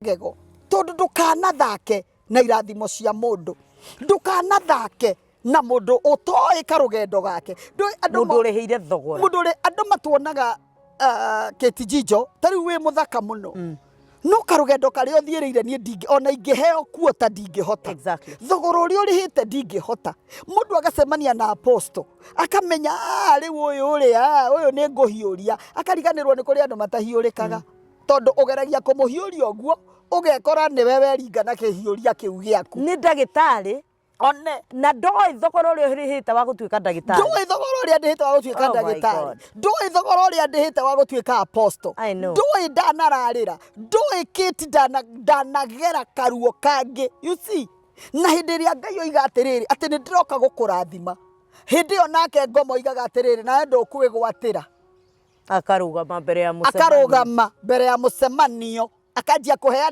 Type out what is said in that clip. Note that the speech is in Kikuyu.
Magego, tondũ ndũkanathake na irathimo cia mũndũ, ndũkanathake na mũndũ ũtoĩ karũgendo gake. Ndũĩ andũ Mũndũ ũrĩhĩire thogora. Mũndũ ũrĩ andũ matuonaga Kate Jijo ta rĩu wĩ mũthaka mũno, no karũgendo karĩa ũthiĩrĩire niĩ ndingĩ ona ingĩheo kuota ndingĩhota. Thogora ũrĩa ũrĩhĩte ndingĩhota. Mũndũ agacemania na apostle akamenya, "Ah, rĩu ũyũ rĩ, ah, ũyũ nĩ ngũhiũria," akariganĩrwo nĩ kũrĩ andũ matahiũrĩkaga, tondũ ũgeragia kũmũhiũria ũguo ũgekora nĩwe weringa na kĩhiũria kĩu gĩaku. Nĩ ndagĩtarĩ one na ndoĩ thogora ũrĩa ũrĩhĩte wa gũtuĩka ndagĩtarĩ. Ndũĩ thogora ũrĩa ndĩhĩte wa gũtuĩka Oh my ndagĩtarĩ. God. Ndũĩ thogora ũrĩa ndĩhĩte wa gũtuĩka apostle. I know. Ndũĩ ndanararĩra, ndũĩ kĩti ndanagera karuo kangĩ, you see. Na hĩndĩ ĩrĩa Ngai oiga atĩrĩrĩ atĩ nĩ ndĩroka gũkũrathima, hĩndĩ ĩyo nake ngoma oigaga atĩrĩrĩ, nawe ndũkwĩgwatĩra. Akarũgama mbere ya mũcemanio. Akarũgama mbere ya mũcemanio akanjia kũheana.